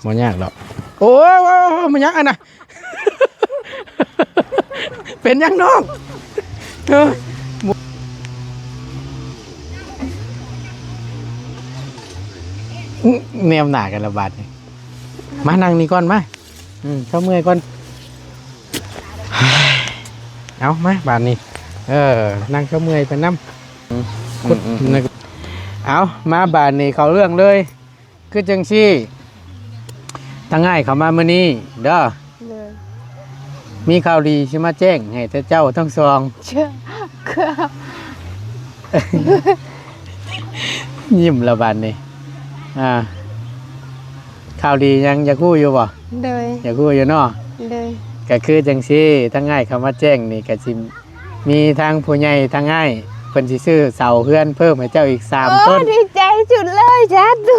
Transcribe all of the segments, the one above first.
ບໍ່ຍາກດອກ. ໂອ້ຍ ໂອ້ຍ ໂອ້ຍ ມັນຫຍັງອັນນະ? ເປັນຫຍັງນ້ອງ? ເອີ ແນມໜ້າກັນລະບາດນີ້. ມານັ່ງນີ້ກ່ອນ ມາ. ອືມ ເຊົາເມື່ອຍກ່ອນ. ເອົາ ມາບາດນີ້. ເອີ ນັ່ງເຊົາເມື່ອຍໄປນຳ. ອືມ ອືມ ອືມ ເອົາ ມາບາດນີ້ເຂົ້າເລື່ອງເລີຍ. ຄືຈັ່ງຊີ້ ທາງອ້າຍເຂົ້າມາມື້ນີ້ເດີ. ໂດຍ. ມີຂ່າວດີຊິມາແຈ້ງໃຫ້ແຕ່ເຈົ້າທັງສອງ. ເຈົ້າ ຍິ້ມລະບາດນີ້. ອ່າ ຂ່າວດີຫຍັງ ຢາກຮູ້ຢູ່ບໍ່? ໂດຍ. ຢາກຮູ້ຢູ່ເນາະ. ໂດຍ. ກະຄືຈັ່ງຊີ້ ທາງອ້າຍເຂົ້າມາແຈ້ງນີ້ກະຊິ ມີທາງຜູ້ໃຫຍ່ທາງອ້າຍ ເພິ່ນຊິຊື້ເສົາເຮືອນເພີ່ມໃຫ້ເຈົ້າອີກສາມ ໂອ້ ຕົ້ນ. ດີໃຈສຸດເລີຍ ສາທຸ.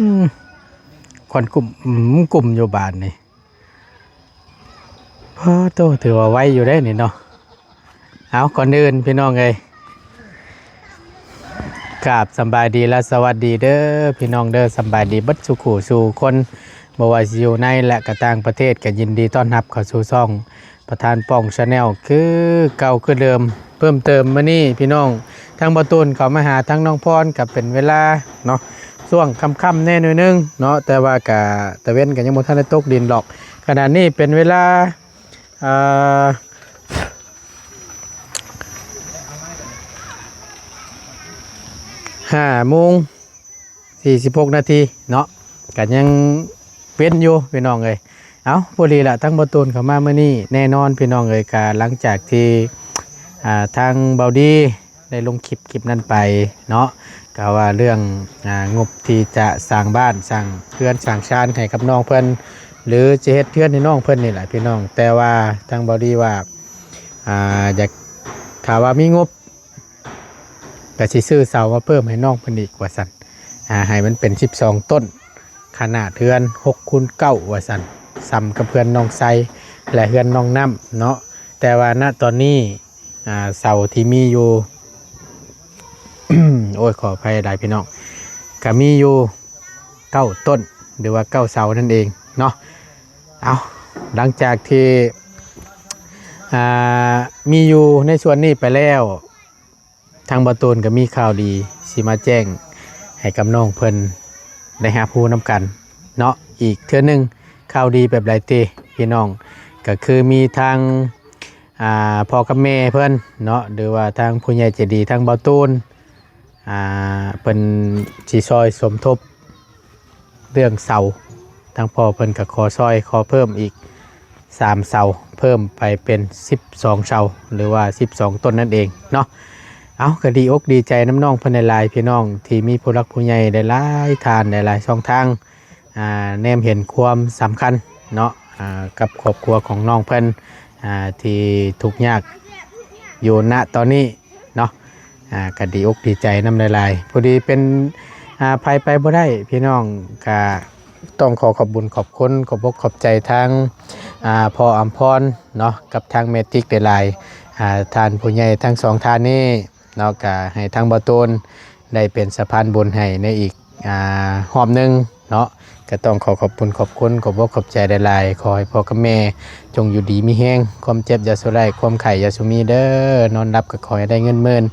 ອືມ ຄວັນກຸ້ມ ອືມ ກຸ້ມຢູ່ບາດນີ້. ໂອ້ໂຕ ຖືວ່າໄວຢູ່ເດ້ນີ້ເນາະ. ເອົາ ກ່ອນອື່ນພີ່ນ້ອງເອີຍ ກາບສຳບາຍດີ ແລະ ສະຫວັດດີເດີພີ່ນ້ອງເດີ. ສຳບາຍດີເບິດສູ່ຄູ່ສູ່ຄົນ ບໍ່ວ່າຊິຢູ່ໃນ ແລະ ກະຕ່າງປະເທດ ກະຍິນດີຕ້ອນຮັບເຂົ້າສູ່ຊ່ອງ ປະທານປ່ອງ Channel ຄືເກົ່າຄືເດີມ. ເພີ່ມເຕີມມື້ນີ້ພີ່ນ້ອງ ທາງບ່າວຕູນເຂົ້າມາຫາທາງນ້ອງພອນ ກໍເປັນເວລາເນາະ ຊ່ວງຄ່ຳໆແດ່ໜ້ອຍໜຶ່ງເນາະ, ແຕ່ວ່າກະຕາເວັນກໍຍັງບໍ່ທັນໄດ້ຕົກດິນດອກ. ຂະນະນີ້ເປັນເວລາ ເອີ ຫ້າໂມງສີ່ສິບຫົກນາທີເນາະ ກໍຍັງເວັນຢູ່ພີ່ນ້ອງເອີຍ. ເອົ້າ ພໍດີລະ ທາງບ່າວຕູນເຂົ້າມາມື້ນີ້ ແນ່ນອນພີ່ນ້ອງເອີຍ ກະຫຼັງຈາກທີ່ ອ່າ ທາງບ່າວດີໄດ້ລົງຄລິບ ຄລິບນັ້ນໄປເນາະ ກະວ່າເລື່ອງ ອ່າ ງົບທີ່ຈະສ້າງບ້ານ ສ້າງເຮືອນ ສ້າງຊານໃຫ້ກັບນ້ອງເພິ່ນ ຫຼື ຈະເຮັດເຮືອນໃຫ້ນ້ອງເພິ່ນນີ້ແຫຼະພີ່ນ້ອງ. ແຕ່ວ່າທາງບ່າວດີວ່າ ອ່າ ຢາກ ຖ້າວ່າມີງົບ ກະຊິຊື້ເສົາມາເພີ່ມໃຫ້ນ້ອງເພິ່ນອີກວ່າຊັ້ນ ອ່າ ໃຫ້ມັນເປັນສິບສອງຕົ້ນ ຂະໜາດເຮືອນຫົກຄູນເກົ້າວ່າຊັ້ນ ສ່ຳກັບເຮືອນນ້ອງໄຊ ແລະ ເຮືອນນ້ອງນ້ຳເນາະ. ແຕ່ວ່າ ນະ ຕອນນີ້ ອ່າ ເສົາທີ່ມີຢູ່ ໂອ້ຍ ຂໍອະໄພຫຼາຍພີ່ນ້ອງ ກະມີຢູ່ເກົ້າຕົ້ນ ຫຼືວ່າເກົ້າເສົານັ້ນເອງເນາະ. ເອົາ ຫຼັງຈາກທີ່ ອ່າ ມີຢູ່ໃນສ່ວນນີ້ໄປແລ້ວ ທາງບ່າວຕູນກໍມີຂ່າວດີຊິມາແຈ້ງໃຫ້ກັບນ້ອງເພິ່ນໄດ້ຮັບຮູ້ນຳກັນເນາະ ອີກເທື່ອໜຶ່ງ. ຂ່າວດີແບບໃດຕິພີ່ນ້ອງ? ກໍຄືມີທາງ ອ່າ ພໍ່ກັບແມ່ເພິ່ນເນາະ ຫຼືວ່າທາງຜູ້ໃຫຍ່ໃຈດີ ທາງບ່າວຕູນ ອ່າ ເພິ່ນຊິຊ່ອຍສົມທົບ ເລື່ອງເສົາ ທາງພໍ່ເພິ່ນກໍຂໍຊ່ອຍ ຂໍເພີ່ມອີກສາມເສົາ ເພີ່ມໄປເປັນສິບສອງເສົາ ຫຼືວ່າສິບສອງຕົ້ນນັ້ນເອງເນາະ. ເອົາ ກໍດີອົກດີໃຈນຳນ້ອງເພິ່ນຫຼາຍໆ ພີ່ນ້ອງ ທີ່ມີຜູ້ຫຼັກຜູ້ໃຫຍ່ຫຼາຍໆທ່ານ ຫຼາຍໆຊ່ອງທາງ ອ່າ ແນມເຫັນຄວາມສຳຄັນເນາະ ອ່າ ກັບຄອບຄົວຂອງນ້ອງເພິ່ນ ອ່າ ທີ່ທຸກຍາກຢູ່ ນະ ຕອນນີ້ເນາະ. ອ່າ ກໍດີອົກດີໃຈນຳຫຼາຍໆ. ພໍດີເປັນ ອ່າ ໃຜໄປບໍ່ໄດ້ ພີ່ນ້ອງ ກໍຕ້ອງຂໍຂອບບຸນຂອບຄຸນ ຂອບອົກຂອບໃຈທາງ ອ່າ ພໍ່ອຳພອນເນາະ ກັບທາງແມ່ຕິກຫຼາຍໆ ອ່າ ທ່ານຜູ້ໃຫຍ່ທັງສອງທ່ານນີ້ເນາະ ກໍໃຫ້ທາງບ່າວຕູນໄດ້ເປັນສະພານບຸນໃຫ້ໃນອີກ ອ່າ ຮອບໜຶ່ງເນາະ. ກໍຕ້ອງຂໍຂອບບຸນຂອບຄຸນ ຂອບອົກຂອບໃຈຫຼາຍໆ. ຂໍໃຫ້ພໍ່ກັບແມ່ຈົ່ງຢູ່ດີມີແຮງ ຄວາມເຈັບຢ່າສູ່ໄດ້ ຄວາມໄຂ້ຢ່າສູ່ມີເດີ. ນອນຫຼັບກໍຂໍໃຫ້ໄດ້ເງິນໝື່ນ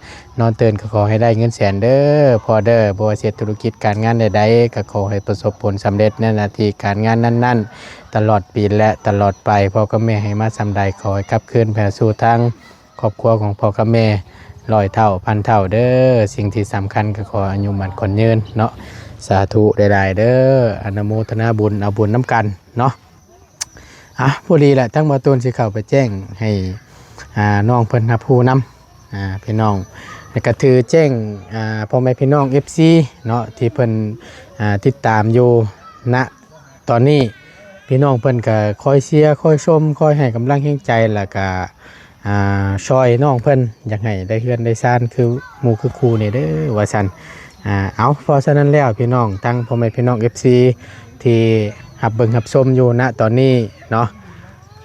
ນອນຕື່ນກໍຂໍໃຫ້ໄດ້ເງິນແສນເດີພໍ່ເດີ. ບໍ່ວ່າຊິເຮັດທຸລະກິດການງານໃດໆ ກໍຂໍໃຫ້ປະສົບຜົນສຳເລັດໃນໜ້າທີ່ການງານນັ້ນໆ ຕະຫຼອດປີ ແລະ ຕະຫຼອດໄປ. ພໍ່ກັບແມ່ໃຫ້ມາສ່ຳໃດ ຂໍໃຫ້ກັບຄືນໄປຫາສູ່ທາງຄອບຄົວຂອງພໍ່ກັບແມ່ຮ້ອຍເທົ່າພັນເທົ່າເດີ. ສິ່ງທີ່ສຳຄັນກໍຂໍອາຍຸໝັ້ນຂວັນຍືນເນາະ. ສາທຸຫຼາຍໆເດີ. ອະນຸໂມທະນາບຸນ ເອົາບຸນນຳກັນເນາະ. ອ່ະ ພໍດີແຫຼະ ທາງບ່າວຕູນຊິເຂົ້າໄປແຈ້ງໃຫ້ ອ່າ ນ້ອງເພິ່ນຮັບຮູ້ນຳ ອ່າ ພີ່ນ້ອງ ແລ້ວກໍຖືແຈ້ງ ອ່າ ພໍ່ແມ່ພີ່ນ້ອງ ເອັຟຊີ ເນາະ ທີ່ເພິ່ນ ອ່າ ຕິດຕາມຢູ່ ນະ ຕອນນີ້. ພີ່ນ້ອງເພິ່ນກໍຄອຍເຊຍ ຄອຍຊົມ ຄອຍໃຫ້ກຳລັງແຮງໃຈ ແລ້ວກໍ ອ່າ ຊ່ອຍນ້ອງເພິ່ນ ຢາກໃຫ້ໄດ້ເຮືອນໄດ້ຊານຄືໝູ່ຄືຄູ່ນີ້ເດີ ວ່າຊັ້ນ. ອ່າ ເອົາ ເພາະສະນັ້ນແລ້ວ ພີ່ນ້ອງ ທັງພໍ່ແມ່ພີ່ນ້ອງ ເອັຟຊີ ທີ່ຮັບເບິ່ງຮັບຊົມຢູ່ນະຕອນນີ້ເນາະ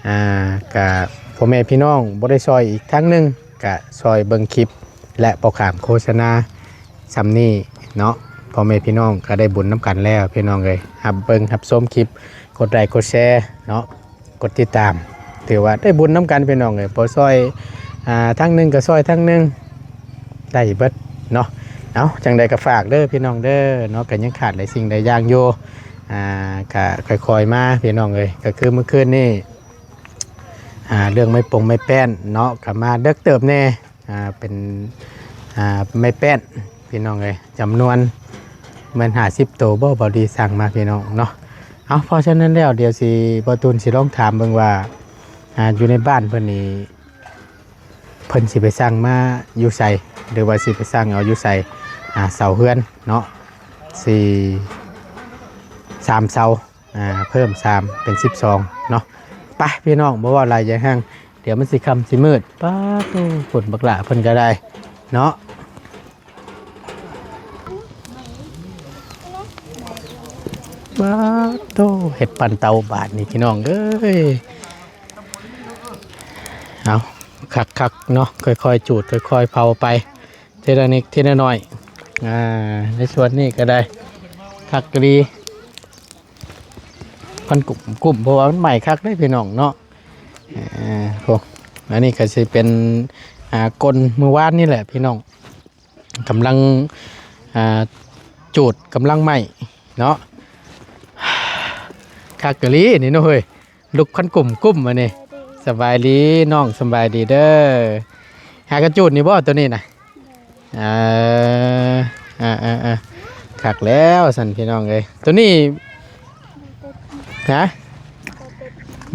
ອ່າ ກະພໍ່ແມ່ພີ່ນ້ອງບໍ່ໄດ້ຊ່ອຍ ອີກທາງໜຶ່ງກະຊ່ອຍເບິ່ງຄລິບ ແລະ ບໍ່ຂ້າມໂຄສະນາຊ່ຳນີ້ເນາະ. ພໍ່ແມ່ພີ່ນ້ອງກະໄດ້ບຸນນຳກັນແລ້ວ ພີ່ນ້ອງເອີຍ. ຮັບເບິ່ງຮັບຊົມຄລິບ ກົດໄລກົດແຊເນາະ ກົດຕິດຕາມ ຖືວ່າໄດ້ບຸນນຳກັນ ພີ່ນ້ອງເອີຍ. ພໍຊ່ອຍ ອ່າ ທາງໜຶ່ງກະຊ່ອຍທາງໜຶ່ງ ໄດ້ເບິດເນາະ. ເອົາ ຈັ່ງໃດກະຝາກເດີ ພີ່ນ້ອງເດີເນາະ. ກະຍັງຂາດຫຼາຍສິ່ງຫຼາຍຢ່າງຢູ່ ອ່າ ກະຄ່ອຍໆມາ ພີ່ນ້ອງເອີຍ. ກະຄືມື້ຄືນນີ້ ອ່າ ເລື່ອງໄມ້ປົງໄມ້ແປ້ນເນາະ ກະມາເດິກເຕີບແດ່ ອ່າ ເປັນ ອ່າ ໄມ້ແປ້ນ ພີ່ນ້ອງເອີຍ. ຈຳນວນແມ່ນຫ້າສິບໂຕບໍ່ ເບົາດີສັ່ງມາ ພີ່ນ້ອງເນາະ. ເອົາ ເພາະສະນັ້ນແລ້ວ ດຽວຊິ ບ່າວຕູນຊິລອງຖາມເບິ່ງວ່າ ອ່າ ຢູ່ໃນບ້ານເພິ່ນນີ້ ເພິ່ນຊິໄປສັ່ງມາຢູ່ໃສ ຫຼືວ່າຊິໄປສັ່ງເອົາຢູ່ໃສ ອ່າ ເສົາເຮືອນເນາະ ສີ່ ສາມເສົາ ອ່າ ເພີ່ມສາມເປັນສິບສອງເນາະ. ໄປ ພີ່ນ້ອງ ບໍ່ເວົ້າຫຼາຍໃຫຍ່ຮັ່ງ ດຽວມັນຊິຄ່ຳຊິມືດ. ປາດໂທ້ ພຸ້ນບັກຫຼ້າເພິ່ນກະໄດ້ເນາະ. ປາດໂທ້ ເຮັດປັ່ນເຕົາບາດນີ້ ພີ່ນ້ອງເອີຍ. ເອົາ ຄັກໆເນາະ ຄ່ອຍໆຈູດ ຄ່ອຍໆເຜົາໄປ ທີລະນິດທີລະໜ້ອຍ. ອ່າ ໃນສວນນີ້ກະໄດ້ ຄັກອີ່ຫຼີ ຄວັນກຸ້ມໆ ເພາະວ່າມັນໄໝ້ຄັກເດ້ ພີ່ນ້ອງເນາະ. ເອີ ໂອ້ ອັນນີ້ກະຊິເປັນ ອ່າ ກົ້ນມື້ວານນີ້ແຫຼະ ພີ່ນ້ອງ ກຳລັງ ອ່າ ຈູດ ກຳລັງໄໝ້ເນາະ. ຄັກອີ່ຫຼີນີ້ເນາະເຮີ້ຍ ລຸກຄວັນກຸ້ມໆ ອັນນີ້. ສະບາຍດີນ້ອງ ສະບາຍດີເດີ. ຫາກະຈູດນີ້ບໍ່ ໂຕນີ້ນະ? ເອີ ອ່າໆໆ ຄັກແລ້ວຊັ້ນ ພີ່ນ້ອງເອີຍ. ໂຕນີ້ ຮະ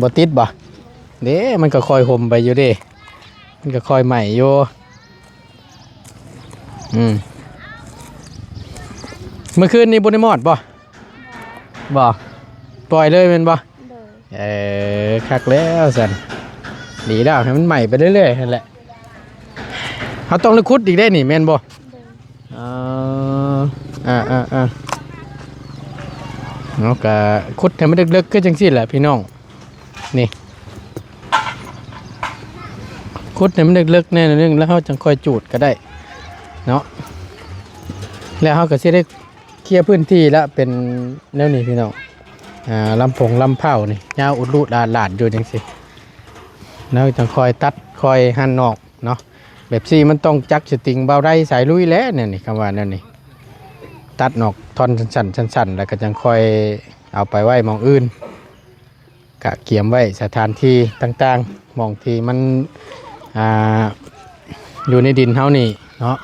ບໍ່ຕິດບໍ່? ເດ້ ມັນກະຄ່ອຍຫົ່ມໄປຢູ່ເດ້ ມັນກະຄ່ອຍໄໝ້ຢູ່. ອືມ ມື້ຄືນນີ້ບໍ່ໄດ້ມອດບໍ່? ບໍ່ ປ່ອຍເລີຍແມ່ນບໍ່? ໂດຍ. ເອີ ຄັກແລ້ວຊັ້ນ ດີແລ້ວ ໃຫ້ມັນໄໝ້ໄປເລື້ອຍໆຫັ້ນແຫຼະ. ເຮົາຕ້ອງໄດ້ຂຸດອີກເດ້ນີ້ ແມ່ນບໍ່? ໂດຍ. ອໍ ອ່າໆໆ ເນາະ ກະຂຸດໃຫ້ມັນເລິກໆ ຄືຈັ່ງຊີ້ແຫຼະ ພີ່ນ້ອງ. ນີ້ ຂຸດໃຫ້ມັນເລິກໆ ແນ່ໜ້ອຍໜຶ່ງ ແລ້ວເຮົາຈັ່ງຄ່ອຍຈູດກະໄດ້ເນາະ. ແລ້ວເຮົາກະຊິໄດ້ເຄຍພື້ນທີ່ລະ ເປັນແນວນີ້ ພີ່ນ້ອງ. ອ່າ ລຳໂພງລຳເຜົານີ້ ຍາວອຸດລຸດອາດຫຼາດຢູ່ຈັ່ງຊີ້ ແລ້ວຈັ່ງຄ່ອຍຕັດ ຄ່ອຍຫັນອອກເນາະ. ແບບຊີ້ມັນຕ້ອງຈັກສະຕິງເບົາໄດສາຍລຸຍແຫຼະ ແນວນີ້ ຄຳວ່າແນວນີ້ ຕັດອອກທ່ອນສັ້ນໆ ສັ້ນໆ ແລ້ວກະຈັ່ງຄ່ອຍເອົາໄປໄວ້ໝ່ອງອື່ນ. ກະກຽມໄວ້ສະຖານທີ່ຕ່າງໆ ໝ່ອງທີ່ມັນ ອ່າ ຢູ່ໃນດິນເຮົານີ້ເນາະ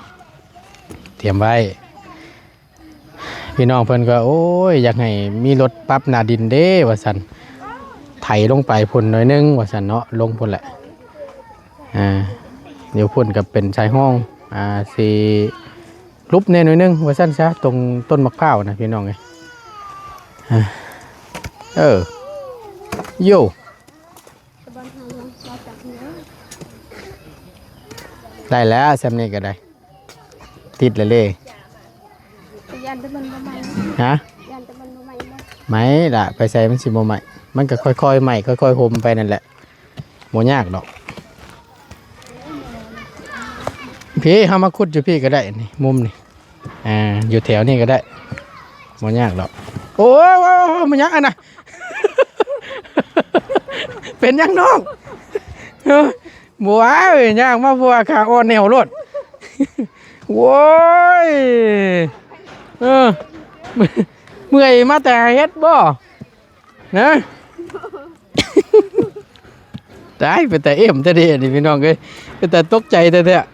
ຕຽມໄວ້. ພີ່ນ້ອງເພິ່ນກະ ໂອ້ຍ ຢາກໃຫ້ມີລົດປັບໜ້າດິນເດ້ວ່າຊັ້ນ ໄຖລົງໄປພຸ້ນໜ້ອຍໜຶ່ງວ່າຊັ້ນເນາະ ລົງພຸ້ນແຫຼະ. ອ່າ ຢູ່ພຸ້ນກະເປັນຊາຍຮ່ອງ ອ່າ ຊິ ຫຼຸບແດ່ໜ້ອຍໜຶ່ງວ່າຊັ້ນຊະ ຕົງຕົ້ນໝາກພ້າວນະ ພີ່ນ້ອງເອີຍ. ເອີ ໂຢ ໄດ້ແລ້ວ ຊ່ຳນີ້ກະໄດ້ ຕິດແລ້ວເດ້. ຢ້ານແຕ່ມັນບໍ່ໄໝ້ ຮະ? ຢ້ານແຕ່ມັນບໍ່ໄໝ້. ໄໝ້ລະ ໄປໃສມັນຊິບໍ່ໄໝ້ ມັນກະຄ່ອຍໆໄໝ້ ຄ່ອຍໆຫົ່ມໄປນັ້ນແຫຼະ. ບໍ່ຍາກດອກ. ພີ້ ເຮົາມາຂຸດຢູ່ພີ້ກະໄດ້ ນີ້ ມຸມນີ້ ອ່າ ຢູ່ແຖວນີ້ກະໄດ້ ບໍ່ຍາກດອກ. ໂອ້ຍ ໂອ້ຍ ໂອ້ຍ ມັນຫຍັງຫັ້ນນະ? ເປັນຫຍັງນ້ອງ? ເອີ ບໍ່ວ່າເອີຍ ຍ່າງມາບໍ່ວ່າຂາອ່ອນແນວໂລດ. ໂອ້ຍ ເອີ ເມື່ອຍມາແຕ່ເຮັດບໍ່? ນະ ຕາຍ ເປັນຕາເອມແທ້ເດນີ້ພີ່ນ້ອງເອີຍ ເປັນຕາຕົກໃຈແທ້ໆ.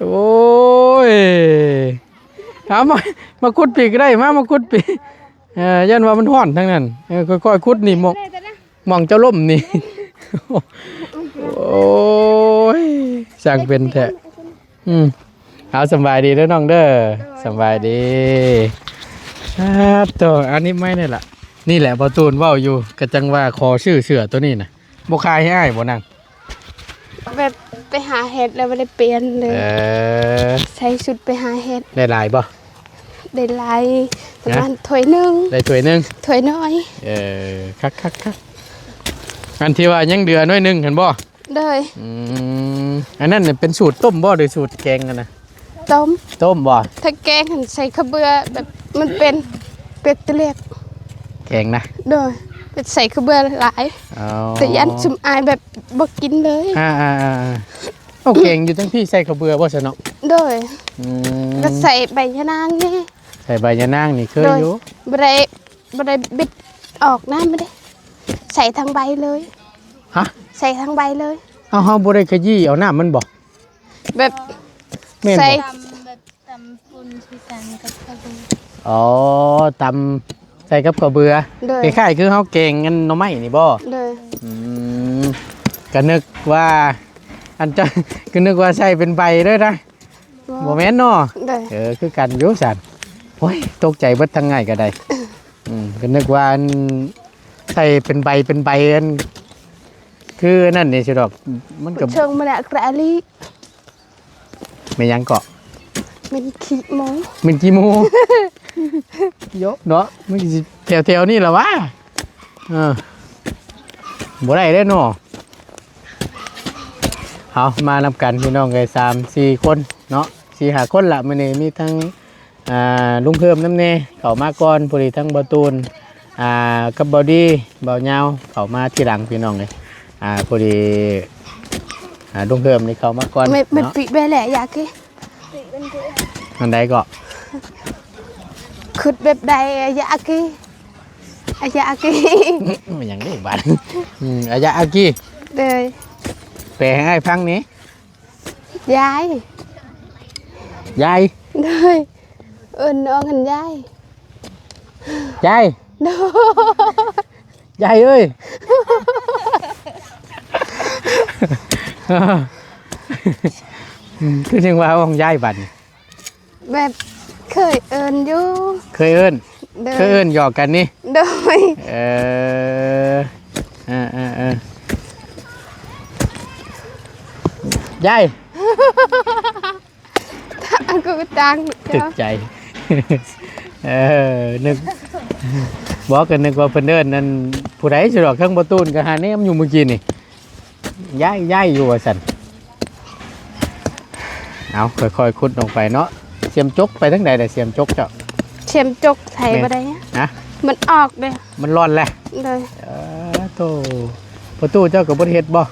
ໂອ້ຍ ເອົາມາ ມາຂຸດປີກກະໄດ້ ມາ ມາຂຸດປີກ. ເອີ ຢ້ານວ່າມັນຮ້ອນທາງນັ້ນ. ເອີ ຄ່ອຍໆຂຸດນີ້ ໝ່ອງ ໝ່ອງເຈົ້າລົ້ມນີ້. ໂອ້ຍ ຊ່າງເປັນແທ້. ອືມ ເອົາ ສະບາຍດີເດີນ້ອງເດີ. ໂດຍ ສະບາຍດີ. ອາ ໂຕ ອັນນີ້ໄມ້ນີ້ລະ ນີ້ແຫຼະ ພໍ່ຕູນເວົ້າຢູ່ ກະຈັ່ງວ່າຂໍຊື້ເສື້ອໂຕນີ້ນະ ບໍ່ຂາຍໃຫ້ອ້າຍບໍ່ນາງ? ແບບໄປຫາເຫັດແລ້ວບໍ່ໄດ້ປ່ຽນເລີຍ. ເອີ ໃສ່ຊຸດໄປຫາເຫັດ. ໄດ້ຫຼາຍບໍ່? ໄດ້ຫຼາຍ ປະມານ ຮະ? ຖ້ວຍໜຶ່ງ. ໄດ້ຖ້ວຍໜຶ່ງ? ຖ້ວຍນ້ອຍ. ເອີ ຄັກໆໆ. ອັນທີ່ວ່າຍັງເຫຼືອໜ້ອຍໜຶ່ງຫັ້ນບໍ່? ໂດຍ. ອືມ ອັນນັ້ນເປັນສູດຕົ້ມບໍ່ ຫຼືສູດແກງຫັ້ນນະ? ຕົ້ມ. ຕົ້ມບໍ່? ຖ້າແກງຫັ້ນໃສ່ເຂົ້າເບືອ ແບບມັນເປັນ ເປັນຕະເລກ. ແກງນະ? ໂດຍ. ເປັນໃສ່ເຂົ້າເບືອຫຼາຍ. ອໍ ແຕ່ຢ້ານຊຸມອ້າຍແບບບໍ່ກິນເລີຍ. ອ່າໆໆໆ. ເອົາ ແກງຢູ່ທັງພີ້ໃສ່ເຂົ້າເບືອບໍ່ຊັ້ນເນາະ? ໂດຍ. ອືມ ກໍໃສ່ໃບຍານາງນີ້. ໃສ່ໃບຍານາງນີ້ເຄີຍຢູ່. ໂດຍ. ບໍ່ໄດ້ ບໍ່ໄດ້ບິດອອກນະ ບໍ່ໄດ້ ໃສ່ທັງໃບເລີຍ. ຮະ? ໃສ່ທັງໃບເລີຍ. ເຮົາ ເຮົາບໍ່ໄດ້ຂະຢີ້ເອົານ້ຳມັນບໍ່? ແບບ ແມ່ນບໍ່? ໃສ່ ຕຳແບບຕຳຝຸ່ນຄືກັນກັບເຂົ້າເບືອ. ອໍ ຕຳໃສ່ກັບເຂົ້າເບືອ. ໂດຍ. ຄ້າຍໆຄືເຮົາແກງອັນໜໍ່ໄມ້ນີ້ບໍ່? ໂດຍ. ອືມ ກະນຶກວ່າ ອັນຈະ ກະນຶກວ່າໃສ່ເປັນໃບເລີຍນະ. ບໍ່ ບໍ່ແມ່ນເນາະ? ໂດຍ. ເອີ ຄືກັນຢູ່ຊັ້ນ. ໂອ້ຍ ຕົກໃຈເບິດທາງໃຫຍ່ກໍໄດ້. ອືມ ກໍນຶກວ່າອັນໃສ່ເປັນໃບເປັນໃບ ອັນຄືອັນນັ້ນນີ້ຊິດອກ ມັນກໍເຊີງມາແລ້ວກະອາລີ. ແມ່ນຫຍັງເກາະ? ແມ່ນຂີ້ໂມ. ແມ່ນຂີ້ໂມ. ໂຍະ ເນາະ ມັນຊິແຖວໆນີ້ລະຫວາ. ເອີ ບໍ່ໄດ້ເດ້ເນາະ. ເອົາ ມານຳກັນພີ່ນ້ອງເອີຍ ສາມສີ່ຄົນເນາະ ສີ່ຫ້າຄົນລະ. ມື້ນີ້ມີທັງ ອ່າ ລຸງເພີ່ມນຳແດ່ ເຂົ້າມາກ່ອນ. ພໍດີທັງບ່າວຕູນ ອ່າ ກັບບ່າວດີ ບ່າວຍາວ ເຂົ້າມາທີຫຼັງພີ່ນ້ອງເອີຍ. ອ່າ ພໍດີ ອ່າ ລຸງເພີ່ມນີ້ເຂົ້າມາກ່ອນ. ມັນ ມັນ ເນາະ ປິດໄວ້ແລ້ວ ຢາກກິນ. ອັນໃດເກາະ? ຄິດແບບໃດ ອາຍາອາກີ ອາຍາອາກີ ມັນຫຍັງເດ້ບາດ? ອືມ ອາຍາອາກີ. ໂດຍ. ແປໃຫ້ອ້າຍຟັງແດ່. ຍາຍ ຍາຍ. ໂດຍ. ເອີ້ນນ້ອງຫັ້ນຍາຍ ຍາຍ. ໂດຍ. ຍາຍເອີຍ ຄືຈັ່ງວ່າຫ້ອງຍາຍບັດນີ້? ແບບເຄີຍເອີ້ນຢູ່. ເຄີຍເອີ້ນ? ໂດຍ. ເຄີຍເອີ້ນຫຍອກກັນນີ້? ໂດຍ. ເອີ ເອີ ເອີ ເອີ ຍາຍ. ທາງກູຕັງ ຕຶກໃຈ. ເອີ ນຶກ ບໍ່ ກໍນຶກວ່າເພິ່ນເອີ້ນນັ້ນ ຜູ້ໃດຊິດອກ. ເທິງບໍ່ຕູນກໍຫາແນມຢູ່ມື້ກີ້ນີ້ ຍ້າຍ ຍ້າຍຢູ່ວ່າຊັ້ນ. ເອົາ ຄ່ອຍໆ ຂຸດລົງໄປເນາະ. ສຽມຈົກໄປທາງໃດລະ ສຽມຈົກເຈົ້າ? ສຽມຈົກໃສ່ ແມ່ນ ບໍ່ໄດ້ ຮະ? ມັນອອກເດ້ ມັນລ່ອນແຫຼະ. ໂດຍ. ເອີ ໂຕ ປະຕູເຈົ້າກໍບໍ່ໄດ້ເຮັດບໍ່?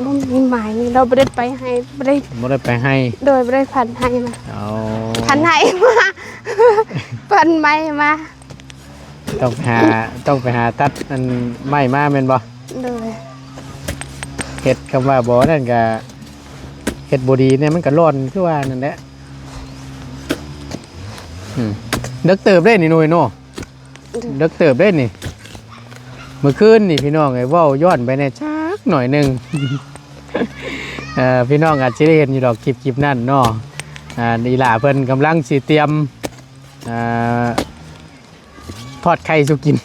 ບໍ່ມີໄມ້ ເຮົາບໍ່ໄດ້ໄປໄຮ່ ບໍ່ໄດ້ ບໍ່ໄດ້ໄປໄຮ່. ໂດຍ. ບໍ່ໄດ້ພັນໄຮ່ມາ. ອໍ ພັນໄຮ່ມາ ພັນໄມ້ມາ. ຕ້ອງໄປຫາ ຕ້ອງໄປຫາຕັດອັນໄມ້ມາແມ່ນບໍ່? ໂດຍ. ເຮັດ ຄຳວ່າບໍ່ນັ້ນກະເຮັດບໍ່ດີແນ່ ມັນກະລ່ອນຄືວ່ານັ້ນແຫຼະ. ອືມ ເດິກເຕີບເດ້ນີ້ໜ່ວຍເນາະ. ເດິກເຕີບເດ້ນີ້. ມື້ຄືນນີ້ພີ່ນ້ອງເອີຍ ເວົ້າຍ້ອນໄປແດ່ຈັກໜ້ອຍໜຶ່ງ. ເອີ ພີ່ນ້ອງອາດຊິໄດ້ເຫັນຢູ່ດອກ ຄລິບ ຄລິບນັ້ນເນາະ. ອ່າ ອີ່ຫຼ້າເພິ່ນກຳລັງຊິຕຽມ ອ່າ ທອດໄຂ່ສູ່ກິນ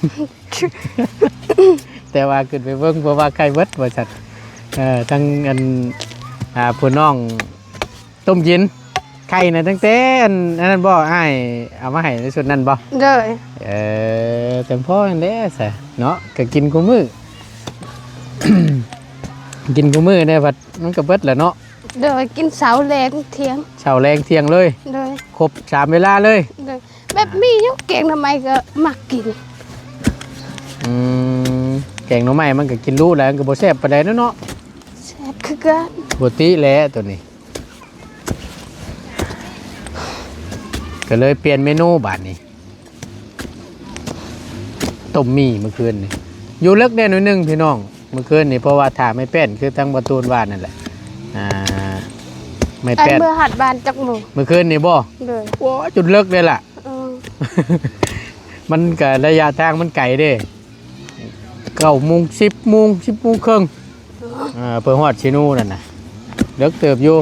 ແຕ່ວ່າຂຶ້ນໄປເບິ່ງ ເພາະວ່າໄຂ່ເບິດວ່າຊັ້ນ. ເອີ ທັງອັນ ອ່າ ຜູ້ນ້ອງ ຕົ້ມກິນໄຂ່ນະ ຕັ້ງແຕ່ອັນ ອັນນັ້ນບໍ່ ອ້າຍເອົາມາໃຫ້ໃນຊຸດນັ້ນບໍ່? ໂດຍ. ເອີ ຈັ່ງພໍຫັ້ນແຫຼະຊະເນາະ ກໍກິນຄູ່ມື້ ກິນຄູ່ມື້ແດ່ ພັດມັນກໍເບິດແຫຼະເນາະ. ໂດຍ. ກິນເຊົ້າແລງທ່ຽງ ເຊົ້າແລງທ່ຽງເລີຍ. ໂດຍ. ຄົບສາມເວລາເລີຍ. ໂດຍ. ແບບມີຢູ່ແກງໜໍ່ໄມ້ກໍມັກກິນ. ອືມ ແກງໜໍ່ໄມ້ມັນກໍກິນຫຼູ່ແລ້ວ ມັນກໍບໍ່ແຊບປານໃດເນາະ. ແຊບຄືກັນ. ປົກກະຕິແຫຼະໂຕນີ້. ກໍເລີຍປ່ຽນເມນູບາດນີ້. ຕົ້ມໝີ່ມື້ຄືນນີ້ ຢູ່ເລິກແດ່ໜ້ອຍໜຶ່ງພີ່ນ້ອງ ມື້ຄືນນີ້ ເພາະວ່າຖ້າໄມ້ແປ້ນ ຄືທາງບ່າວຕູນວ່ານັ້ນແຫຼະ. ອ່າ ໄມ້ແປ້ນ ເມື່ອຮອດບ້ານຈັກໂມງ? ມື້ຄືນນີ້ບໍ່? ໂດຍ. ໂອ້ຍ ຈົນເລິກເດ້ລະ. ເອີ ມັນກະໄລຍະທາງມັນໄກເດ້ ເກົ້າໂມງ ສິບໂມງ ສິບໂມງເຄິ່ງ. ເອີ ເພື່ອຮອດເຊໂນນັ້ນນະ ເລິກເຕີບຢູ່.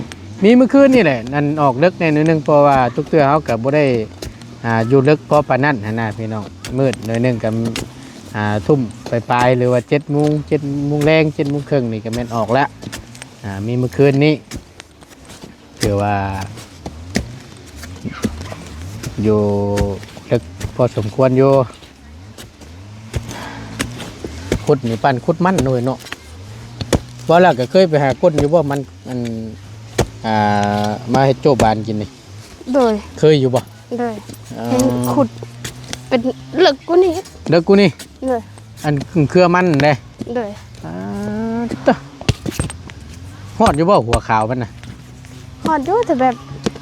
ມີມື້ຄືນນີ້ແຫຼະ ອັນອອກເລິກແດ່ໜ້ອຍໜຶ່ງ ເພາະວ່າທຸກເທື່ອເຮົາກໍບໍ່ໄດ້ ອ່າ ຢູ່ເລິກພໍປານນັ້ນຫັ້ນນະພີ່ນ້ອງ. ມືດໜ້ອຍໜຶ່ງກໍ ອ່າ ທຸ່ມປາຍໆ ຫຼືວ່າເຈັດໂມງ ເຈັດໂມງແລງ ເຈັດໂມງເຄິ່ງນີ້ກໍແມ່ນອອກແລ້ວ. ອ່າ ມີມື້ຄືນນີ້ ຖືວ່າຢູ່ເລິກພໍສົມຄວນຢູ່ ຂຸດນີ້ປານຂຸດມັນເນາະ ເນາະ. ວ່າແລ້ວກໍເຄີຍໄປຫາກົ້ນຢູ່ບໍ່ ມັນ ອັນ ອ່າ ມາເຮັດໂຈ້ບານກິນນີ້? ໂດຍ. ເຄີຍຢູ່ບໍ່? ໂດຍ. ເອີ ເຫັນຂຸດເປັນເລິກກວ່ານີ້ ເລິກກວ່ານີ້? ໂດຍ. ອັນເຄືອມັນເດ້? ໂດຍ. ອ່າ ຮອດຢູ່ບໍ່ຫົວຂາວມັນນະ? ຮອດຢູ່ ແຕ່ແບບ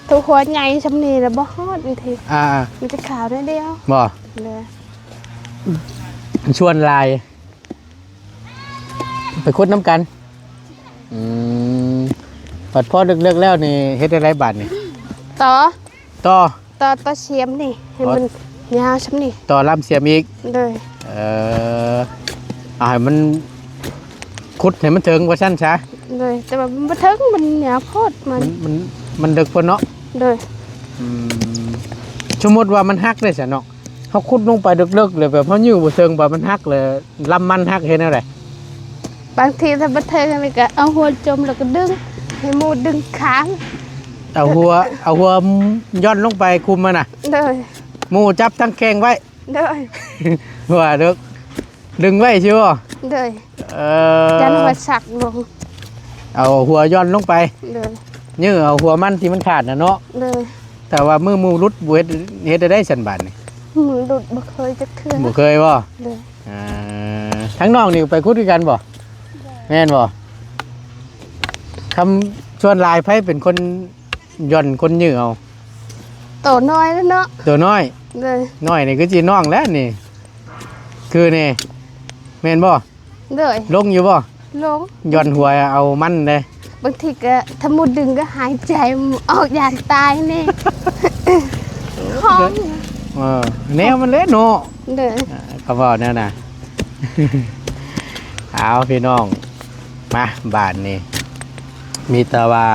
ໂຕຫົວໃຫຍ່ຊ່ຳນີ້ລະບໍ່ຮອດບາງທີ ອ່າ ມີແຕ່ຂາວໜ້ອຍດຽວ. ບໍ່? ໂດຍ. ຊວນຫຼາຍ ໄປຂຸດນຳກັນ. ອືມ ບັດພໍເລິກໆແລ້ວນີ້ເຮັດແນວໃດບາດນີ້? ຕໍ່ ຕໍ່ ຕໍ່ ຕໍ່ສຽມນີ້ໃຫ້ມັນຍາວຊ່ຳນີ້ ຕໍ່ລຳສຽມອີກ. ໂດຍ. ເອີ ເອົາໃຫ້ມັນ ຂຸດໃຫ້ມັນເຖິງວ່າຊັ້ນຊະ. ໂດຍ. ແຕ່ວ່າມັນບໍ່ເຖິງ ມັນຍາວໂພດ ມັນ ມັນ ມັນເລິກໂພດເນາະ. ໂດຍ. ອືມ ສົມມຸດວ່າມັນຫັກເດ້ຊັ້ນເນາະ ເຮົາຂຸດລົງໄປເລິກໆ ແລ້ວແບບເຮົາຍູ້ບໍ່ເຖິງ ບາດມັນຫັກ ແລ້ວລຳມັນຫັກເຮັດແນວໃດ? ບາງທີຖ້າບໍ່ເຖິງນີ້ກໍເອົາຫົວຈົມ ແລ້ວກໍດຶງ ໃຫ້ໝູດຶງຂ້າງ ເອົາຫົວ ເອົາຫົວຢ່ອນລົງໄປຄຸມມັນນະ. ໂດຍ. ໝູຈັບທາງແຂ້ງໄວ້. ໂດຍ. ຫົວເລິກ ດຶງໄວ້ຊິບໍ່? ໂດຍ. ເອີ ຢ້ານຫົວສັກລົງ ເອົາຫົວຢ່ອນລົງໄປ. ໂດຍ. ຍື້ເອົາຫົວມັນທີ່ມັນຂາດນະເນາະ. ໂດຍ. ແຕ່ວ່າມື້ໝູຫຼຸດບໍ່ເຮັດ ເຮັດໄດ້ຊັ້ນບາດນີ້? ໝູຫຼຸດບໍ່ເຄີຍຈັກເທື່ອ. ບໍ່ເຄີຍບໍ່? ໂດຍ. ອ່າ ທາງນ້ອງນີ້ໄປຂຸດຄືກັນບໍ່? ໂດຍ. ແມ່ນບໍ່? ຄຳ ສ່ວນຫຼາຍໃຜເປັນຄົນ ຢ່ອນຄົນຍື້ເອົາ? ໂຕນ້ອຍແລ້ວເນາະ. ໂຕນ້ອຍ. ໂດຍ. ນ້ອຍນີ້ຄືຊິນ້ອງແລ້ວນີ້ ຄືນີ້ ແມ່ນບໍ່? ໂດຍ. ລົງຢູ່ບໍ່? ລົງ. ຢ່ອນຫົວເອົາມັນເດ້. ບາງທີກໍຖ້າໝູດຶງກໍຫາຍໃຈອອກຢາກຕາຍນີ້ ຮ້ອງ. ເອີ ແນວມັນແຫຼະເນາະ. ໂດຍ. ອ່າ ກໍເວົ້າແນວນັ້ນ. ເອົາ ພີ່ນ້ອງ ມາ ບາດນີ້ມີແຕ່ວ່າ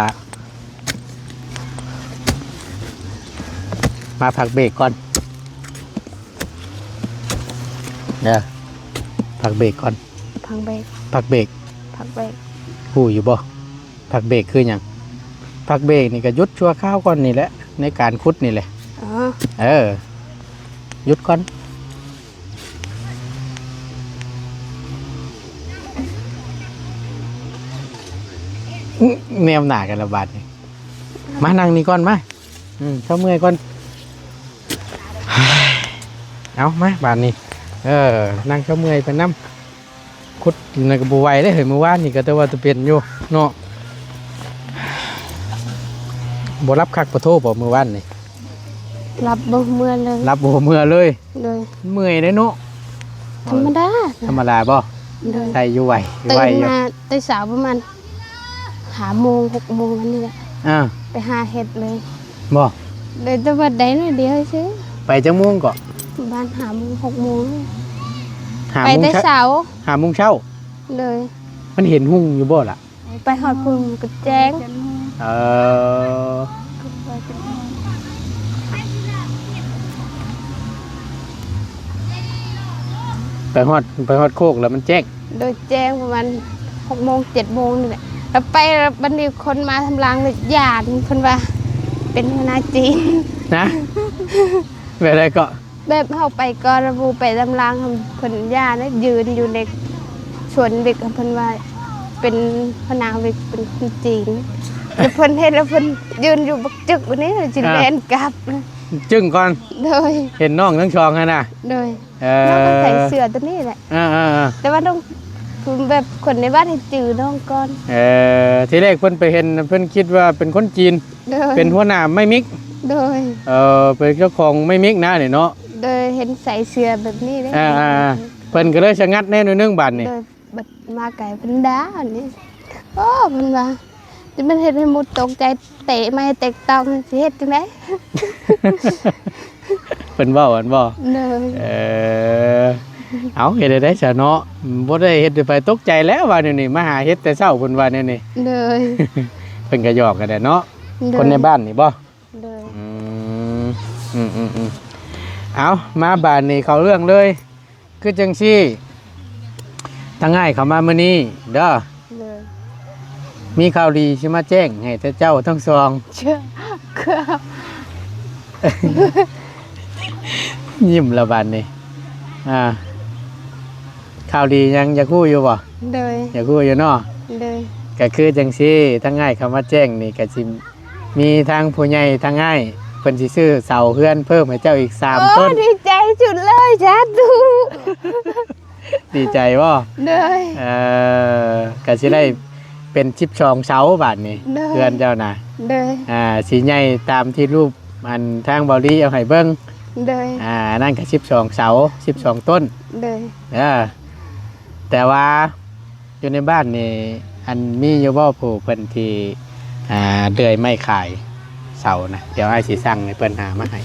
ມາພັກເບຣກກ່ອນເດີ ພັກເບຣກກ່ອນ. ພັກເບຣກ ພັກເບຣກ ພັກເບຣກ. ຮູ້ຢູ່ບໍ່ ພັກເບຣກຄືຫຍັງ? ພັກເບຣກນີ້ກໍຢຸດຊົ່ວຄາວກ່ອນນີ້ແຫຼະ ໃນການຂຸດນີ້ແຫຼະ. ອໍ ເອີ ຢຸດກ່ອນ. ແນມໜ້າກັນລະບາດນີ້. ມານັ່ງນີ້ກ່ອນ ມາ. ອືມ ເຊົາເມື່ອຍກ່ອນ. ເອົາ ມາບາດນີ້. ເອີ ນັ່ງເຊົາເມື່ອຍໄປນຳ. ຂຸດນັ້ນກໍບໍ່ໄຫວເດ້ເຮີ້ຍ ມື້ວານນີ້ກໍແຕ່ວ່າແຕ່ເປັນຢູ່ເນາະ. ບໍ່ຫຼັບຄັກປະໂທບໍ່ມື້ວານນີ້? ຫຼັບບໍ່ເມືອເລີຍ. ຫຼັບບໍ່ເມືອເລີຍ. ໂດຍ. ເມື່ອຍເດ້ເນາະ. ທຳມະດາ. ທຳມະດາບໍ່? ໂດຍ. ໄດ້ຢູ່ ໄຫວ ໄຫວຢູ່. ຕື່ນມາແຕ່ເຊົ້າປະມານຫ້າໂມງ ຫົກໂມງອັນນີ້ແຫຼະ. ອ່າ ໄປຫາເຫັດເລີຍ. ບໍ່? ໂດຍ. ແຕ່ວ່າໄດ້ໜ້ອຍດຽວຊື່. ໄປຈັກໂມງເກາະ? ປະມານຫ້າໂມງ ຫົກໂມງ. ໄປແຕ່ເຊົ້າ. ຫ້າໂມງເຊົ້າ. ໂດຍ. ມັນເຫັນຮຸ່ງຢູ່ບໍ່ລະ? ໄປຮອດພຸ້ນກໍແຈ້ງ. ເອີ ໄປຮອດ ໄປຮອດໂຄກແລ້ວມັນແຈ້ງ. ໂດຍ. ແຈ້ງປະມານຫົກໂມງ ເຈັດໂມງນີ້ແຫຼະ. ແລ້ວໄປ ແລ້ວບັດນີ້ຄົນມາທຳຫຼັງແລ້ວຢ້ານ ເພິ່ນວ່າເປັນຫົວໜ້າຈີນນະ. ແບບໃດເກາະ? ແບບເຮົາໄປກ່ອນ ແລ້ວໝູ່ໄປຕາມຫຼັງ ເພິ່ນຢ້ານນະ ຢືນຢູ່ໃນສວນເວັກ ເພິ່ນວ່າເປັນຫົວໜ້າເວັກ ເປັນຄົນຈີນ. ແລ້ວເພິ່ນເຫັນ ແລ້ວເພິ່ນຢືນຢູ່ບັກຈຶກບາດນີ້ ຊິແລ່ນກັບ. ຈຶ້ງກ່ອນ. ໂດຍ. ເຫັນນ້ອງທັງສອງຫັ້ນນະ. ໂດຍ. ເອີ ນ້ອງກໍໃສ່ເສື້ອຕົວນີ້ແຫຼະ. ເອີໆໆ. ແຕ່ວ່ານ້ອງ ແບບຄົນໃນບ້ານໃຫ້ຈື່ນ້ອງກ່ອນ. ເອີ ທີແລກເພິ່ນໄປເຫັນ ເພິ່ນຄິດວ່າເປັນຄົນຈີນ. ໂດຍ. ເປັນຫົວໜ້າໄມ້ມິກ. ໂດຍ. ເອີ ເປັນເຈົ້າຂອງໄມ້ມິກນະນີ້ເນາະ. ໂດຍ. ເຫັນໃສ່ເສື້ອແບບນີ້ເດ້. ອ່າໆໆ. ເພິ່ນກໍເລີຍສະຫງັດແດ່ໜ້ອຍໜຶ່ງບາດນີ້. ໂດຍ. ບັດມາໄກເພິ່ນດ່ານີ້. ໂອ້ ເພິ່ນວ່າ ຈະແມ່ນເຮັດໃຫ້ໝູ່ຕົກໃຈ ເຕະໄມ້ແຕກຕອງ ຊິເຮັດຈັ່ງໃດ? ເພິ່ນເວົ້າຫັ້ນບໍ່? ໂດຍ. ເອີ ເອົາ ເຮັດໃດຊະເນາະ ບໍ່ໄດ້ເຮັດໃຫ້ໃຜຕົກໃຈແລ້ວວ່າແນວນີ້ ມາຫາເຫັດແຕ່ເຊົ້າ ເພິ່ນວ່າແນວນີ້. ໂດຍ. ເພິ່ນກໍຫຍອກກັນແຫຼະເນາະ. ໂດຍ. ຄົນໃນບ້ານນີ້ບໍ່? ໂດຍ. ອືມ ອືມໆໆ. ເອົາ ມາບາດນີ້ເຂົ້າເລື່ອງເລີຍ. ຄືຈັ່ງຊີ້ ທາງອ້າຍເຂົ້າມາມື້ນີ້ເດີ. ໂດຍ. ມີຂ່າວດີຊິມາແຈ້ງໃຫ້ແຕ່ເຈົ້າທັງສອງ. ເຈົ້າ ຍິ້ມລະບາດນີ້. ອ່າ ຂ່າວດີຫຍັງ ຢາກຮູ້ຢູ່ບໍ່? ໂດຍ ຢາກຮູ້ຢູ່ເນາະ. ໂດຍ ກະຄືຈັ່ງຊີ້ ທາງອ້າຍເຂົ້າມາແຈ້ງນີ້ ກະຊິມີທາງຜູ້ໃຫຍ່ ທາງອ້າຍເພິ່ນຊິຊື້ເສົາເຮືອນເພີ່ມໃຫ້ເຈົ້າອີກສາມ ໂອ້ ຕົ້ນ. ດີໃຈສຸດເລີຍ ສາທຸ. ດີໃຈບໍ່? ໂດຍ ເອີ ກະຊິໄດ້ເປັນສິບສອງເສົາບາດນີ້. ໂດຍ ເຮືອນເຈົ້ານະ. ໂດຍ ອ່າ ຊິໃຫຍ່ຕາມທີ່ຮູບ ອັນທາງເບົາລີເອົາໃຫ້ເບິ່ງ. ໂດຍ ອ່າ ອັນນັ້ນກະສິບສອງເສົາ ສິບສອງຕົ້ນ. ໂດຍ ເອີ ແຕ່ວ່າຢູ່ໃນບ້ານນີ້ ອັນມີຢູ່ບໍ່ຜູ້ເພິ່ນທີ່ ອ່າ ເລື່ອຍໄມ້ຂາຍເສົານະ? ດຽວອ້າຍຊິສັ່ງໃຫ້ເພິ່ນຫາມາໃຫ້.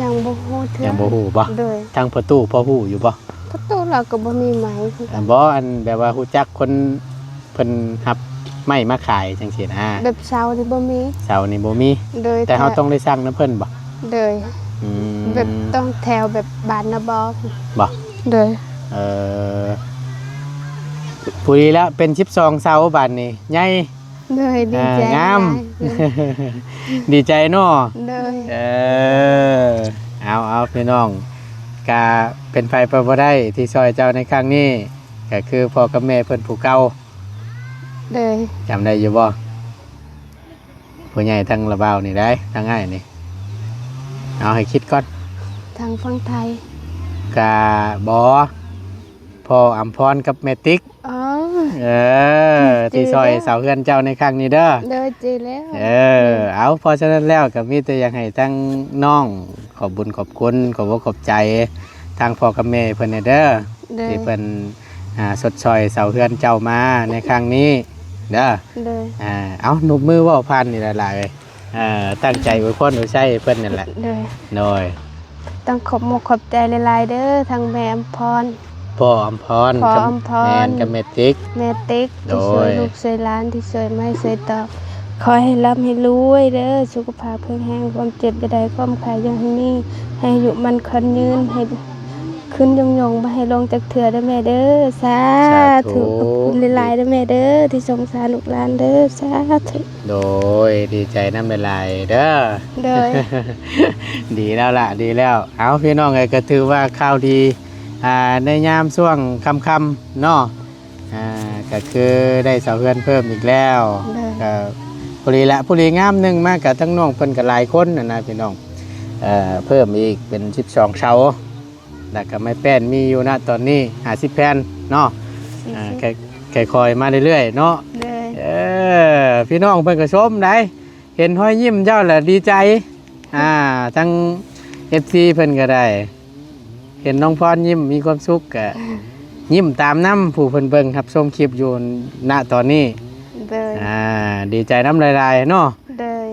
ຍັງບໍ່ຮູ້ເທື່ອ. ຍັງບໍ່ຮູ້ບໍ່? ໂດຍ ທາງພໍ່ຕູ້ພໍຮູ້ຢູ່ບໍ່? ພໍ່ຕູ້ລາວກໍບໍ່ມີໄມ້ຄືກັນ. ບໍ່ ອັນແບບວ່າຮູ້ຈັກຄົນເພິ່ນຮັບໄມ້ມາຂາຍຈັ່ງຊີ້ນະ. ແບບເສົານີ້ບໍ່ມີ. ເສົານີ້ບໍ່ມີ. ໂດຍ ແຕ່ເຮົາຕ້ອງໄດ້ສັ່ງນຳເພິ່ນບໍ່? ໂດຍ ອືມ ແບບຕ້ອງແຖວແບບບ້ານນະບໍ. ບໍ່? ໂດຍ ເອີ ພໍດີແລ້ວ ເປັນສິບສອງເສົາບາດນີ້ ໃຫຍ່. ໂດຍ ດີໃຈ ອ່າ ງາມ ຫຼາຍ. ໂດຍ ດີໃຈເນາະ. ໂດຍ ເອີ ເອົາ ເອົາ ພີ່ນ້ອງ ກະເປັນໄປບໍ່ໄດ້ທີ່ຊ່ອຍເຈົ້າໃນຄັ້ງນີ້ ກະຄືພໍ່ກັບແມ່ເພິ່ນຜູ້ເກົ່າ. ໂດຍ ຈຳໄດ້ຢູ່ບໍ່? ຜູ້ໃຫຍ່ທາງລະບ່າວນີ້ໄດ໋ ທາງອ້າຍນີ້ ເອົາໃຫ້ຄິດກ່ອນ. ທາງຝັ່ງໄທ ກະບໍ່ ພໍ່ອຳພອນກັບແມ່ຕິກ. ອໍ ເອີ ທີ່ຊ່ອຍເສົາເຮືອນເຈົ້າໃນຄັ້ງນີ້ເດີ. ໂດຍ ຈື່ແລ້ວ. ເອີ ເອົາ ເພາະສະນັ້ນແລ້ວກໍມີແຕ່ຢາກໃຫ້ທັງນ້ອງຂອບບຸນຂອບຄຸນ ຂອບອົກຂອບໃຈທາງພໍ່ກັບແມ່ເພິ່ນແດ່ເດີ ໂດຍ ທີ່ເພິ່ນ ອ່າ ຊົດຊ່ອຍເສົາເຮືອນເຈົ້າມາໃນຄັ້ງນີ້ເດີ. ໂດຍ ອ່າ ເອົາ ນົບມືເວົ້າຜ່ານນີ້ຫຼາຍໆ ເອີ ຕັ້ງໃຈອວຍພອນອວຍໄຊໃຫ້ເພິ່ນນັ້ນແຫຼະ. ໂດຍ ໂດຍ ຕ້ອງຂອບມຸກຂອບໃຈຫຼາຍໆເດີ ທັງແມ່ອຳພອນ ພໍ່ອຳພອນ ພໍ່ອຳພອນ ກັບ ແມ່ນ ກັບແມ່ຕິກ ແມ່ຕິກ ໂດຍ ທີ່ຊ່ວຍລູກຊ່ວຍຫຼານ ທີ່ຊ່ວຍໄມ້ຊ່ວຍຕອກ. ຂໍໃຫ້ລ່ຳໃຫ້ລວຍເດີ ສຸຂະພາບແຂງແຮງ ຄວາມເຈັບຢ່າໄດ້ ຄວາມໄຂ້ຢ່າໃຫ້ມີ ໃຫ້ອາຍຸໝັ້ນຂວັນຍືນ ໃຫ້ຂຶ້ນຍົງໆ ບໍ່ໃຫ້ລົງຈັກເທື່ອເດີແມ່ເດີ. ສາທຸ ສາທຸ ຂອບຄຸນຫຼາຍໆເດີແມ່ເດີ ທີ່ສົງສານລູກຫຼານເດີ. ສາທຸ. ໂດຍ ດີໃຈນຳຫຼາຍໆເດີ. ໂດຍ ດີແລ້ວລະ ດີແລ້ວ. ເອົາ ພີ່ນ້ອງເອີຍ ກໍຖືວ່າຂ່າວດີ ອ່າ ໃນຍາມຊ່ວງຄ່ຳໆເນາະ ອ່າ ກໍຄືໄດ້ເສົາເຮືອນເພີ່ມອີກແລ້ວ. ໂດຍ ກໍພໍດີລະ ພໍດີງາມໜຶ່ງມາ ກໍທັງນ້ອງເພິ່ນກໍຫຼາຍຄົນຫັ້ນນະ ພີ່ນ້ອງ ເອີ ເພີ່ມອີກເປັນສິບສອງເສົາ. ແລ້ວກໍໄມ້ແປ້ນມີຢູ່ນະຕອນນີ້ຫ້າສິບແຜ່ນເນາະ. ອ່າ ຄ່ອຍໆມາເລື້ອຍໆເນາະ. ໂດຍ ເອີ ພີ່ນ້ອງເພິ່ນກໍຊົມໄດ໋ ເຫັນຮອຍຍິ້ມເຈົ້າແລ້ວດີໃຈ. ອ່າ ທັງເອັຟຊີເພິ່ນກໍໄດ້ ເຫັນນ້ອງພອນຍິ້ມມີຄວາມສຸກ ກໍຍິ້ມຕາມນຳຜູ້ເພິ່ນເບິ່ງຮັບຊົມຄລິບຢູ່ນະຕອນນີ້. ໂດຍ ອ່າ ດີໃຈນຳຫຼາຍໆເນາະ. ໂດຍ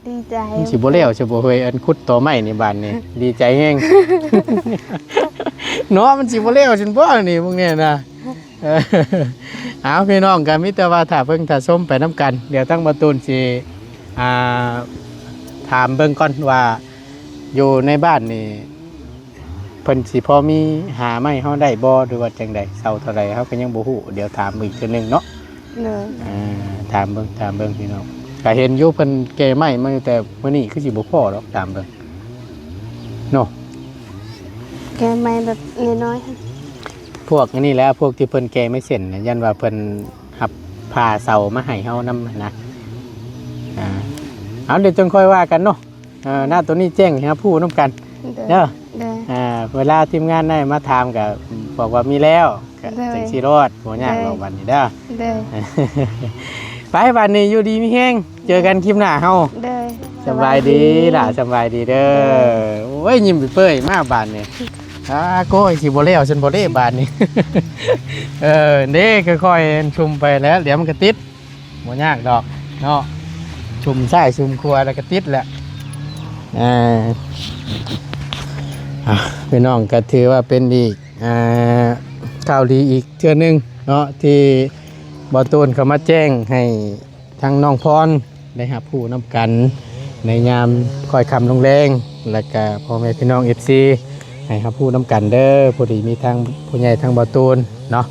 ດີໃຈ. ມັນຊິບໍ່ແລ້ວຊິບໍ່ເຮີ້ຍ ອັນຂຸດຕໍໄມ້ນີ້ບາດນີ້ ດີໃຈແຮງເນາະ. ມັນຊິບໍ່ແລ້ວຊັ້ນບໍ່ນີ້ ພວກນີ້ນະ. ເອີ ເອົາ ພີ່ນ້ອງກໍມີແຕ່ວ່າຖ້າເບິ່ງຖ້າຊົມໄປນຳກັນ. ດຽວທາງບ່າວຕູນຊິ ອ່າ ຖາມເບິ່ງກ່ອນວ່າຢູ່ໃນບ້ານນີ້ ເພິ່ນຊິພໍມີຫາມາໃຫ້ເຮົາໄດ້ບໍ່ ຫຼືວ່າຈັ່ງໃດ? ເຊົາເທົ່າໃດເຮົາກໍຍັງບໍ່ຮູ້. ດຽວຖາມເບິ່ງອີກເທື່ອໜຶ່ງເນາະ. ໂດຍ ອ່າ ຖາມເບິ່ງ ຖາມເບິ່ງພີ່ນ້ອງ. ກະເຫັນຢູ່ເພິ່ນແກ່ໄມ້ມາຢູ່ ແຕ່ມື້ນີ້ຄືຊິບໍ່ພໍດອກ ຖາມເບິ່ງເນາະ. ແກ່ໄມ້ແບບນ້ອຍໆ ພວກອັນນີ້ແຫຼະ ພວກທີ່ເພິ່ນແກ່ໄມ້ເສັ້ນນະ ຢ້ານວ່າເພິ່ນຮັບຜ່າເສົາມາໃຫ້ເຮົານຳນະ. ອ່າ ເອົາ ດຽວຈັ່ງຄ່ອຍວ່າກັນເນາະ. ເອີ ນະ ໂຕນີ້ແຈ້ງໃຫ້ຮັບຮູ້ນຳກັນເດີ. ໂດຍ ເດີ ອ່າ ເວລາທີມງານໄດ້ມາຖາມກໍບອກວ່າມີແລ້ວ ກໍ ໂດຍ ຈັ່ງຊິລອດ ບໍ່ຍາກດອກ ໂດຍ ບັດນີ້ເດີ. ໂດຍ ໄປ ບັດນີ້ຢູ່ດີມີແຮງ ເຈີກັນຄລິບໜ້າເຮົາ. ໂດຍ ສະບາຍດີ ສະບາຍດີຫຼະ ສະບາຍດີເດີ. ໂດຍ ໂອ້ຍ ຍິ້ມເປີຍໆມາບາດນີ້. ອາ ໂກຍ ຊິບໍ່ແລ້ວຊັ້ນບໍ່ເດ້ບາດນີ້. ເອີ ເດ້ ຄ່ອຍໆຊຸມໄປແລ້ວ ດຽວມັນກໍຕິດ. ບໍ່ຍາກດອກເນາະ ຊຸມຊ້າຍຊຸມຂວາແລ້ວກໍຕິດແຫຼະ. ອ່າ ອ່າ ພີ່ນ້ອງ ກໍຖືວ່າເປັນອີກ ອ່າ ຂ່າວດີອີກເທື່ອໜຶ່ງເນາະ ທີ່ບ່າວຕູນເຂົ້າມາແຈ້ງໃຫ້ທາງນ້ອງພອນໄດ້ຮັບຮູ້ນຳກັນ ໃນຍາມຄ່ອຍຄ່ຳລົງແລງ ແລ້ວກະພໍ່ແມ່ພີ່ນ້ອງເອັຟຊີ ໃຫ້ຮັບຮູ້ນຳກັນເດີ. ພໍດີມີທາງຜູ້ໃຫຍ່ທາງບ່າວຕູນເນາະ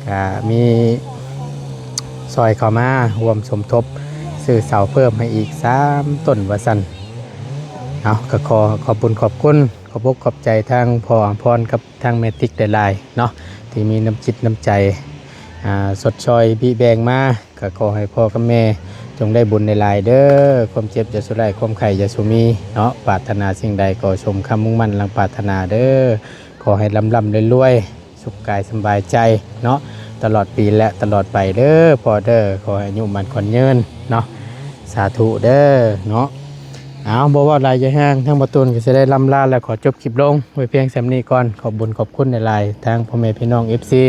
ກະມີ ຊ່ອຍເຂົ້າມາຮ່ວມສົມທົບຊື້ເສົາເພີ່ມໃຫ້ອີກສາມຕົ້ນວ່າຊັ້ນ. ເອົາ ກໍຂໍຂອບບຸນຂອບຄຸນ ຂອບອົກຂອບໃຈທາງພໍ່ອຳພອນກັບທາງແມ່ຕິກຫຼາຍໆເນາະ ທີ່ມີນ້ຳຈິດນ້ຳໃຈ ອ່າ ຊົດຊ່ອຍບິແບ່ງມາ. ກໍຂໍໃຫ້ພໍ່ກັບແມ່ຈົ່ງໄດ້ບຸນຫຼາຍໆເດີ້. ຄວາມເຈັບຢ່າສູ່ໄດ້ ຄວາມໄຂ້ຢ່າສູ່ມີເນາະ. ປາດຖະໜາສິ່ງໃດກໍສົມຄຳມຸ່ງໝັ້ນດັ່ງປາດຖະໜາເດີ້. ຂໍໃຫ້ລ່ຳໆລວຍໆ ສຸກກາຍສຳບາຍໃຈເນາະ ຕະຫຼອດປີ ແລະ ຕະຫຼອດໄປເດີ້ພໍ່ເດີ້. ຂໍໃຫ້ອາຍຸໝັ້ນຂວັນຍືນເນາະ ສາທຸເດີ້ເນາະ. ເອົາ ບໍ່ເວົ້າຫຼາຍຢາຍຫ່າງ ທາງບ່າວຕູນກໍຊິໄດ້ລ່ຳລາ ແລະ ຂໍຈົບຄລິບລົງໄວ້ພຽງສ່ຳນີ້ກ່ອນ. ຂອບບຸນຂອບຄຸນຫຼາຍໆ ທາງພໍ່ແມ່ພີ່ນ້ອງເອັຟຊີ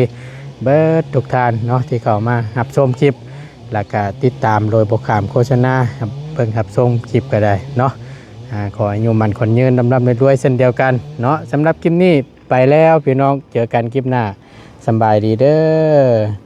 ເບິດທຸກທ່ານເນາະ ທີ່ເຂົ້າມາຮັບຊົມຄລິບ ແລ້ວກະຕິດຕາມໂດຍບໍ່ຂ້າມໂຄສະນາ ເບິ່ງຮັບຊົມຄລິບກໍໄດ້ເນາະ. ອາ ຂໍໃຫ້ອາຍຸໝັ້ນຂວັນຍືນ ລ່ຳໆລວຍໆເຊັ່ນດຽວກັນເນາະ. ສຳລັບຄລິບນີ້ໄປແລ້ວພີ່ນ້ອງ ເຈີກັນຄລິບໜ້າ ສຳບາຍດີເດີ້.